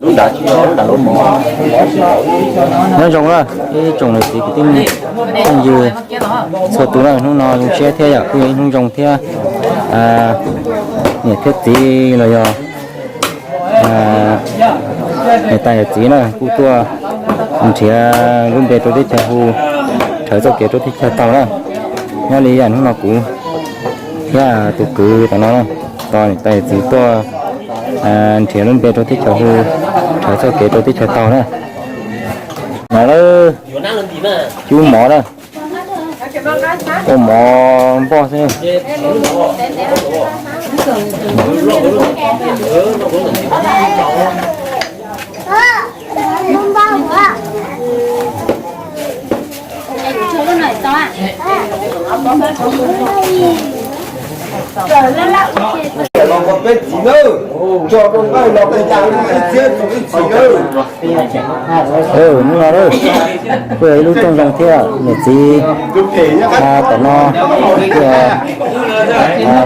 Nyob zoo na ib tsoom niam txiv kwv tij phooj ywg txhua tus na, hnub no zoo siab thiab yom, kuj yog ib hnub zoo thiab. Niam thiab txiv los yog niam tais yawm txiv na kuj tuaj nrhiav lub npe rau teb chaws Hu, rhawv txoj kev rau teb chaws tau na. Nyob li yam hnub no kuv thiab tus kwv tom no, tos niam tais yawm txiv tuaj nrhiav lub npe rau teb chaws Hu, rhawv txoj kev rau teb chaws tau na. No lawm, cub mov lawm, ua mov npoj xwb. Hnub no kuj yog ib lub rooj zoo thiab, niam txiv tom no kuj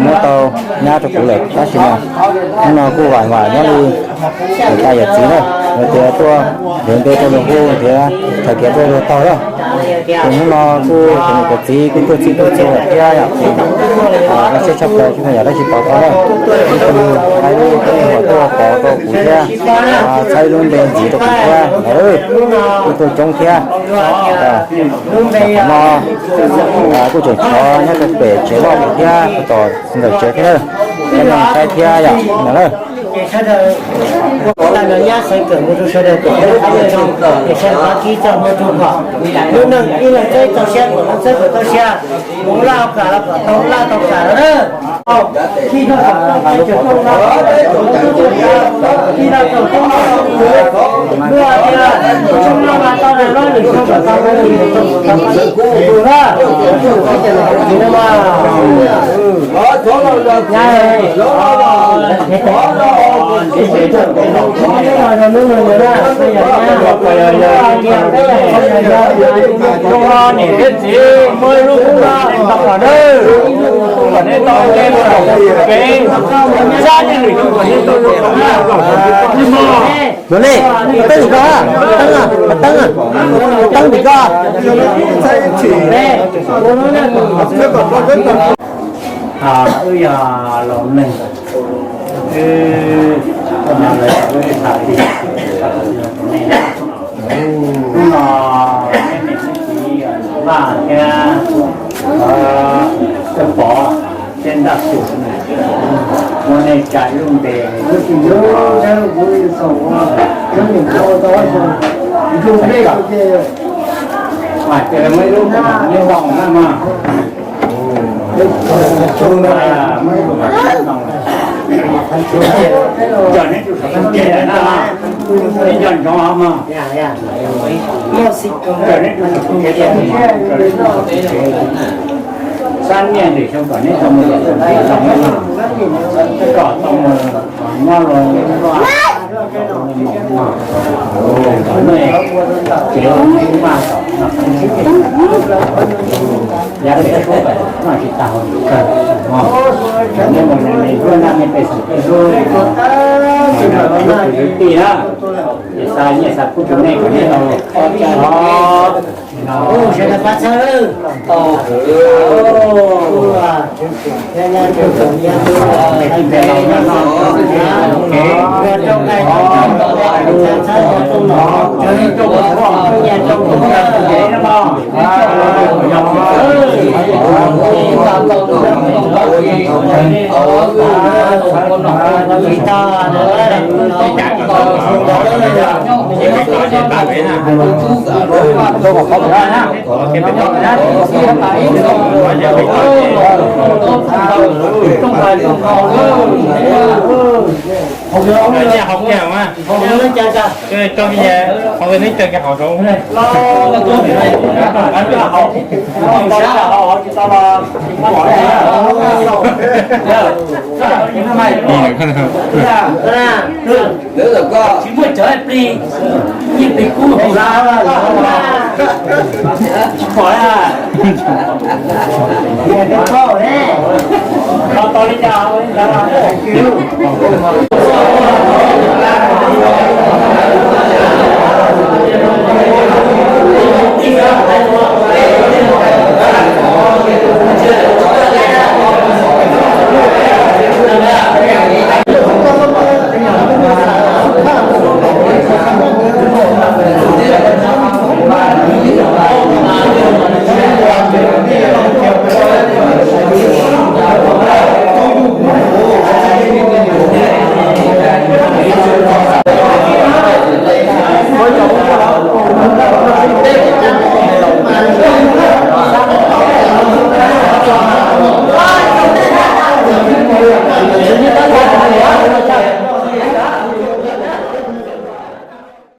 muab tau nyab rau kuv lawm tab sis mas hnub no kuj vam vam nyob li niam tais yawm txiv na, hais tias tuaj nrhiav npe rau luag hu nrhiav rhawv kev rau luag taug na. Ces hnub no kuj cov niam cov txiv kuj tuaj txhij tuaj txhua thiab yom, zoo siab tshaj plaws tsis muaj yam dab tsi pov tau na. Ib tug hais lub teeb meem tuaj pov rau kuv thiab, txhawb ib lub npe ntxiv rau kuv thiab, kuj tuaj coob thiab. Tam sim no kuj tseem tshuav nyob rau pem tsev loj thiab tos ntawm tsev thiab na, coj nej saib thiab yom no na. Ces sawv daws, ua kom tag nrho nyab sawv kawm mus rau sawv daws pem sawv daws qab kib coj mus rau kom lub neej ib leeg txawb tau siab kom lub txawb kom tau siab, mus laj kam los kom tau laj tau kam los na. Tij laj tau tub, luag tias tsoo no mas tau na, lub nws tsoo kom tau, lub nws tsoo kom tau, tus na, tus no mas. Niam thiab txiv muaj ib lub kub no tau kom nawb, kom nej tau nce mus rau pem sab nej lwm tus kom nej tau mus rau pem mog. Tus ne, teeb tim ko, teeb, teeb, teeb tim ko. Wb yog laus neeg, wb, wb tham li tus ne, hnub no nej niam thiab txiv Vaj thiab Pov thiab Ntaj Xus muab nej tsa lub npe, hais tias muaj ib lub npe nyob zoo na mas. Coj neb tus saum txheej kev na, neb nco ntsoov mog. Coj neb tus saum txheej kev, sab niaj ntawm xyoo kom neb tau mus, kom tau mus nyob rau nej tsev maj tom no, yav pem tshub pem noj tsis tag hauv tsis kawg, nej mus ne me hlub naj nej pej xeem peb hlub, hlub kwv hlub tij na, ces xa nyiaj xa kub rau nej kom nej tau Hauv kiag mas, hauv kiag, hauv kiag neb caw kiag hauv zoov. Tsis muaj cov plig, yeej plig kub tsis pom. Tau li cas?